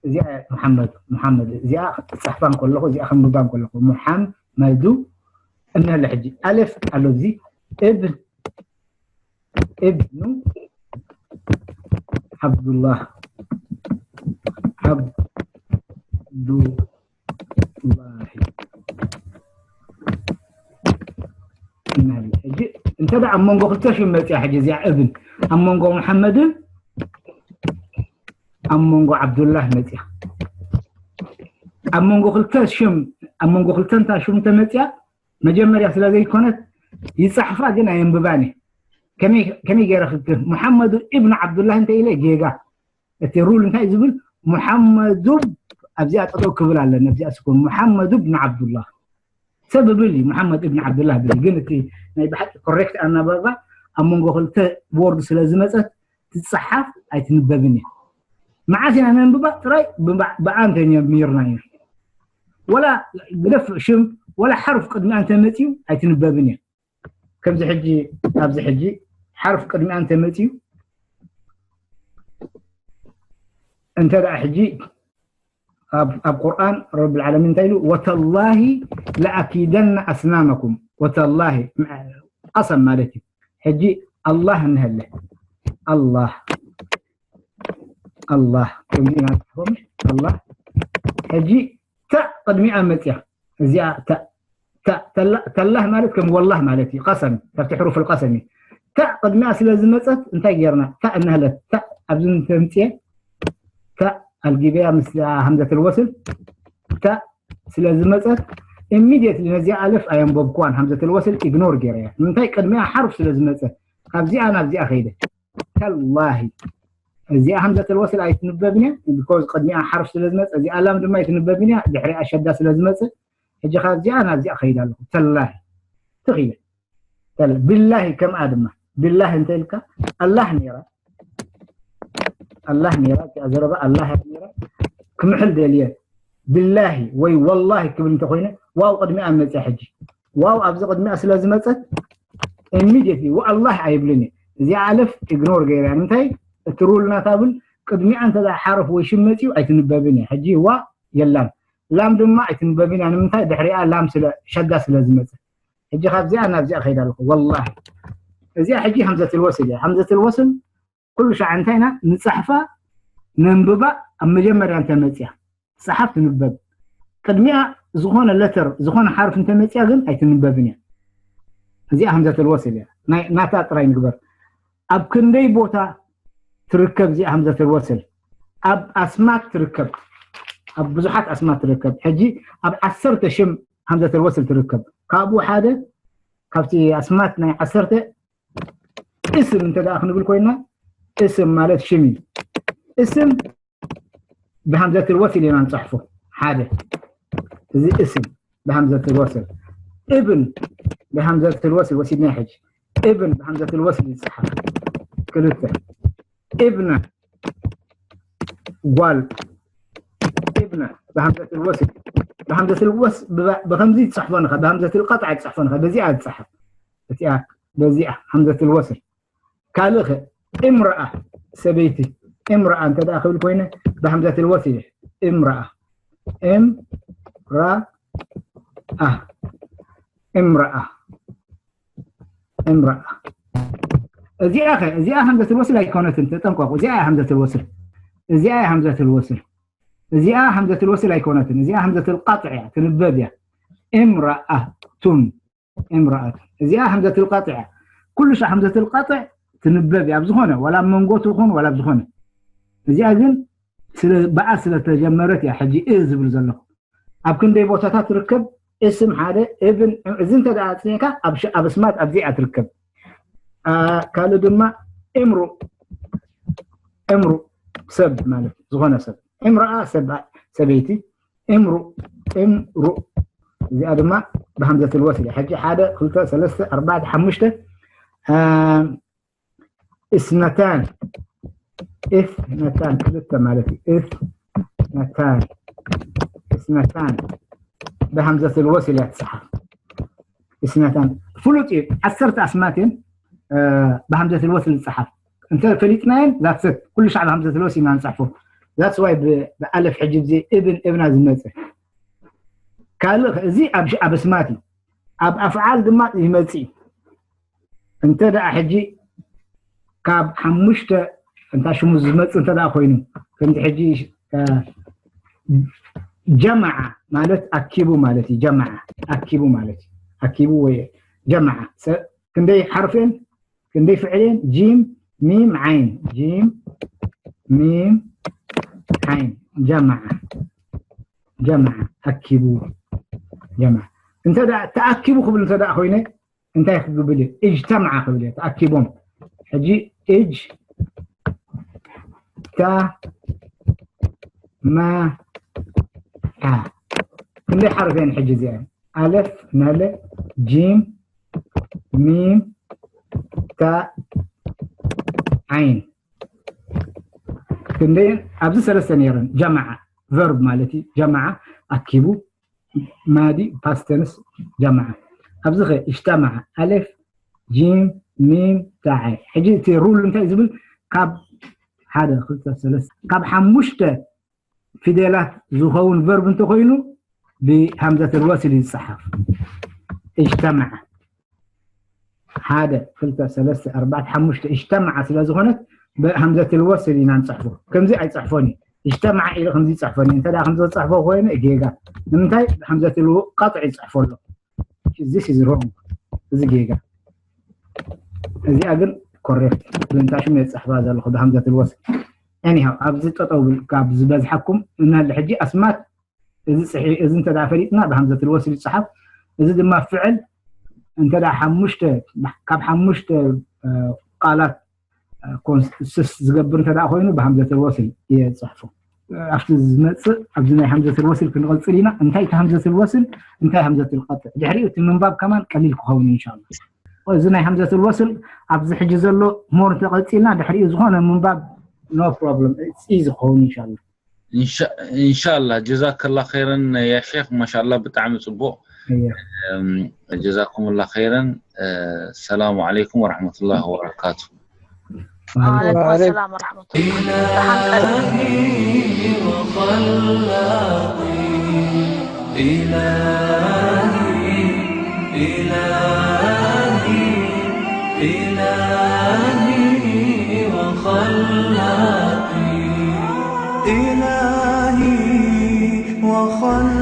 እዚኣ ሙሓመዱ ሙሓመዱ እዚኣ ክፅሕፋን ከለኹ እዚኣ ከንብባን ከለኹ ሙሓመዱ እነለ ሕጂ ኣለፍ ኣሎ እዚ እብ እብኑ ዓብዱላህ ዓብዱ እንተ ደኣ ኣብ መንጎ ክልተ ሽም መጽያ፣ ሕጂ እዚኣ እብን ኣብ መንጎ መሓመድን ኣብ መንጎ ዓብዱላህ መጽያ። ኣብ መንጎ ክልተ ሽም፣ ኣብ መንጎ ክልተ እንታ ሽም ተመጽያ፣ መጀመርያ ስለ ዘይኮነት ይጻሕፋ ግን ኣየንብባን እየ። ከመይ፣ ከመይ ገይረ ክክ-፣ ሙሓመዱ ኢብን ዓብዱላህ እንተ ኢለ ጌጋ። እቲ ሩል እንታይ ዝብል? ሙሓመዱ ኣብዚኣ ጠጠው ክብል ኣለኒ፣ ኣብዚኣ ስኩን። ሙሓመዱ ብን ዓብዱላህ ሰብ ብል እዩ፣ ሙሓመድ እብን ዓብዱላህ ብል እዩ። ግን እቲ ናይ ብሓቂ ኮሬክት ኣናባባ ኣብ መንጎ ክልተ ወርድ ስለ ዝመጸት ትጸሓፍ ኣይትንበብን እያ። መዓስ ኢና ነንብባ ጥራይ ብባ-፣ ብኣ እንተጀሚርና እዩ። ወላ ግደፍ ሽም፣ ወላ ሓርፍ ቅድሚኣ እንተመጽዩ ኣይትንበብን እያ። ከምዚ ሕጂ፣ ኣብዚ ሕጂ ሓርፍ ቅድሚኣ እንተመጽዩ፣ እንተ ደኣ ሕጂ ኣብ፣ ኣብ ቁርኣን ረብል ዓለሚን እንታይ ኢሉ? "ወተላሂ ለኣኪደና ኣስናመኩም።" ወተላሂ፣ ቀሰም ማለት እዩ። ሕጂ ኣላህ እንሀለ፣ ኣላህ፣ ኣላህ፣ ከምዚ ኢና ንጽሕፎ፣ ምሽ? ኣላህ። ሕጂ ታእ ቅድሚኣ መጽያ። እዚኣ ታእ፣ ታእ፣ ተላ-፣ ተላህ ማለት ከም ወላህ ማለት እዩ። ቀሰም፣ ካብቲ ሕሩፍ ቀሰም እዩ። ታእ ቅድሚኣ ስለ ዝመጸት እንታይ ጌርና? ታእ እንሀለት፣ ታእ ኣብዚ እንተምጽኤ፣ ታእ ኣልጊበያ ምስ ሃምዘተል ወስል፣ ታእ ስለ ዝመጸት፣ ኢሚድየትሊ ነዚኣ ኣለፍ ኣየንበብኩዋን፣ ሃምዘተል ወስል ኢግኖር ጌረያ። ንምንታይ? ቅድሚኣ ሓሩፍ ስለ ዝመጸ፣ ካብዚኣ ናብዚኣ ከይደ። ተላሂ። እዚኣ ሃምዘተል ወስል ኣይትንበብን እያ፣ ቢኮዝ ቅድሚኣ ሓርፍ ስለ ዝመጸ፣ እዚኣ ላም ድማ ኣይትንበብን እያ፣ ድሕሪኣ ሸዳ ስለ ዝመጽእ፣ ሕጂ ካብዚኣ ናብዚኣ ከይድ ኣለኹ። ተላሂ። ትኽየ። ተላ-፣ ቢላሂ ከምኣ ድማ። ቢላሂ እንተ ኢልካ፣ ኣላህ ነይራ፣ ኣላህ ነይራ፣ እዚኣ ዘረባ ኣላህ እያ ነይራ፣ ክምሕል ደልየ፣ ቢላሂ ወይ ወላሂ ክብል እንተኾይነ፣ ዋው ቅድሚኣ መጽያ ሕጂ። ዋው ኣብዚ ቅድሚኣ ስለ ዝመጸት፣ ኢሚድየትሊ ወኣላህ ኣይብልን እየ። እዚኣ ኣለፍ ኢግኖር ገይረ እያ። ንምንታይ? እቲ ሩል ናታ ብል ቅድሚኣ እንተ ደኣ ሓረፍ ወይ ሽም መጺኡ ኣይትንበብን እያ። ሕጂ ዋ የላን። ላም ድማ ኣይትንበብን እያ። ንምንታይ? ድሕሪኣ ላም ስለ፣ ሸዳ ስለ ዝመጸ። ሕጂ ካብዚኣ ናብዚኣ ከይድ ኣለኹ። ወላሂ። እዚኣ ሕጂ ሃምዘትል ወስል እያ። ሃምዘትል ወስል ኩሉ ሻዕ እንታይ ኢና ንጻሕፋ፣ ነንብባ፣ ኣብ መጀመርያ እንተ መጽያ፣ ጸሓፍ ትንበብ። ቅድሚኣ ዝኾነ ለተር፣ ዝኾነ ሓርፍ እንተ መጽያ ግን ኣይትንበብን እያ። እዚኣ ሃምዘተል ወስል እያ። ናይ፣ ናታ ጥራይ ንግበር። ኣብ ክንደይ ቦታ ትርከብ እዚኣ ሃምዘተል ወስል? ኣብ ኣስማት ትርከብ። ኣብ ብዙሓት ኣስማት ትርከብ። ሕጂ ኣብ ዓሰርተ ሽም ሃምዘተል ወስል ትርከብ። ካብኡ ሓደ፣ ካብቲ ኣስማት ናይ ዓሰርተ፣ እስም እንተ ደኣ ክንብል ኮይና፣ እስም ማለት ሽም እዩ። እስም ብሃምዘትል ወስል ኢና ንጽሕፎ። ሓደ፣ እዚ እስም ብሃምዘትል ወስል። እብን ብሃምዘትል ወስል ወሲድና ሕጂ። እብን ብሃምዘትል ወስል ይጽሓፍ። ክልተ፣ እብነ፣ ጓል። እብነ ብሃምዘትል ወስል። ብሃምዘትል ወስ-፣ ብባ-፣ ብኸምዚ ትጽሕፎ ንኻ፣ ብሃምዘትል ቀጥዓ ትጽሕፎ ንኻ፣ በዚኣ ትጽሓፍ። እቲኣ በዚኣ ሃምዘትል ወስል። ካልእ ኸ? እምረኣ፣ ሰበይቲ። እምረኣ እንተ ደኣ ክብል ኮይነ፣ ብሃምዘትል ወስል። እምረኣ። እምረኣ። እምረኣ። እምረኣ። እዚኣ ኸ? እዚኣ ሃምዘትል ወስል ኣይኮነትን፣ ተጠንቀቑ። እዚኣ እያ ሃምዘትል ወስል። እዚኣ እያ ሃምዘትል ወስል። እዚኣ ሃምዘትል ወስል ኣይኮነትን። እዚኣ ሃምዘትል ቀጥዕ እያ፣ ትንበብ እያ። እምረኣቱን። እምረኣት። እዚኣ ሃምዘትል ቀጥዕ እያ። ኩሉ ሻዕ ሃምዘትል ቀጥዕ ትንበብ እያ። ኣብ ዝኾነ፣ ዋላ ኣብ መንጎ ትኹን፣ ዋላ ኣብ ዝኾነ። እዚኣ ግን ስለ፣ ብኣ ስለ ተጀመረት እያ ሕጂ እ ዝብል ዘለኹ። ኣብ ክንደይ ቦታታት ትርከብ? እስም ሓደ፣ እብን፣ እዚ እንተ ደኣ ኣጽኒዕካ፣ ኣብ ሽ-፣ ኣብ ኣስማት ኣብዚኣ ትርከብ። ኣ፣ ካልእ ድማ እምሩ፣ እምሩ ሰብ ማለት፣ ዝኾነ ሰብ። እምረኣ ሰብ፣ ሰበይቲ። እምሩ፣ እምሩ። እዚኣ ድማ ብሃምዘትል ወስል እያ። ሕጂ ሓደ፣ ክልተ፣ ሰለስተ፣ ኣርባዕተ፣ ሓሙሽተ፣ ኣ፣ እስነታን፣ እትነታን፣ ክልተ ማለት እዩ። እትነታን፣ እስነታን ብሃምዘትል ወስል እያ ትጽሓፍ። እስነታን ፍሉጥ እዩ። ዓሰርተ ኣስማት እየን፣ እ፣ ብሃምዘትል ወስል ዝጽሓፍ። እንተ ፈሊጥናየን፣ that's it። ኩሉ ሻዕ ብሃምዘትል ወስል ኢና ንጽሕፎ። That's why ብ-፣ ብኣለፍ ሕጂ ብዚ እብን እብና ዝመጸ። ካልእ፣ እዚ ኣብ ሽ-፣ ኣብ ኣስማት እዩ። ኣብ ኣፍዓል ድማ ይመጽእ እዩ። እንተ ደኣ ሕጂ ካብ ሓሙሽተ እንታ ሽሙ ዝመጽእ እንተ ደኣ ኮይኑ፣ ከምቲ ሕጂ፣ እ፣ ጀማዓ ማለት ኣኪቡ ማለት እዩ። ጀማዓ ኣኪቡ ማለት እዩ። ኣኪቡ ወይ ጀማዓ፣ ሰ-፣ ክንደይ ሓርፍን ክንደይ ፍዕልን ጂም ሚም ዓይን ጂም ሚም ዓይን ጀማዓ ጀማዓ ኣኪቡ ጀማዓ እንተ ተኣኪቡ ክብል እንተ ኮይነ እንታይ ክግብል እዩ? እጅተማዓ ክብል እዩ። ተኣኪቦም ሕጂ እጅ ታ ማ ዓ ክንደይ ሓርፍ እየን ሕጂ እዚኣን? ኣለፍ ናለ ጂም ሚም ታ ዓይን ክንደየን ኣብዚ ሰለስተ ነይረን ጀማዓ ቨርብ ማለት እዩ። ጀማዓ ኣኪቡ ማዲ ፓስተንስ ጀማዓ ኣብዚ ኸ እጅተማዓ ኣለፍ ጂም ሚም ታዓይ ሕጂ እቲ ሩል እንታይ ዝብል ካብ ሓደ ክልተ ሰለስተ ካብ ሓሙሽተ ፊደላት ዝኸውን ቨርብ እንተኮይኑ ብሃምዘተል ወስል ይፀሓፍ። እጅተማዓ ሓደ ክልተ ሰለስተ ኣርባዕተ ሓሙሽተ እጅተማዓ ስለ ዝኾነት ብሃምዘተል ወስል ኢና ንፅሕፎ። ከምዚ ኣይፅሕፎን እዩ። እጅተማዓ ኢለ ከምዚ ይፅሕፎን እዩ። እንተ ከምዚ ዝፅሕፎ ኮይነ ጌጋ። ንምንታይ ብሃምዘተል ቀጥዒ ይፅሕፎ ኣሎ? This is wrong። እዚ ጌጋ። እዚኣ ግን ኮሬክት ብንታሽም የፅሕፋ ዘለኹ ብሃምዘተል ወስል። Anyhow ኣብዚ ጠጠው ብል ካብ ዝበዝሓኩም እናለ ሕጂ ኣስማት እዚ ፅሒ እዚ እንተ ፈሊጥና ብሃምዘተል ወስል ይፅሓፍ። እዚ ድማ ፍዕል እንተ ሓሙሽተ ካብ ሓሙሽተ ቃላት ኮንስስ ዝገብር እንተ ኮይኑ ብሃምዘተል ወስል እየ ዝፅሕፎ። ኣብቲ ዝመፅእ ኣብዚ ናይ ሃምዘተል ወስል ክንቐፅል ኢና። እንታይ እቲ ሃምዘተል ወስል እንታይ ሃምዘተል ቀጥዕ ድሕሪኡ እቲ ምንባብ ከማን ቀሊል ክኸውን ኢንሻላ። እዚ ናይ ሃምዘተል ወስል ኣብዚ ሕጂ ዘሎ ሞር ተቐፂልና ድሕሪኡ ዝኾነ ምንባብ no problem ኢዚ ክኸውን ኢንሻላ። ኢንሻላ ጀዛከላ ኸይረን ያ ሼክ ማሻላ ብጣዕሚ ፅቡቅ። ጀዛኩምላ ኸይረን። ሰላሙ ዓለይኩም ወረሕመቱላሂ ወበረካቱ። وعليكم السلام ورحمة الله. إلهي إلهي إلهي وخلاقي إلهي وخلاقي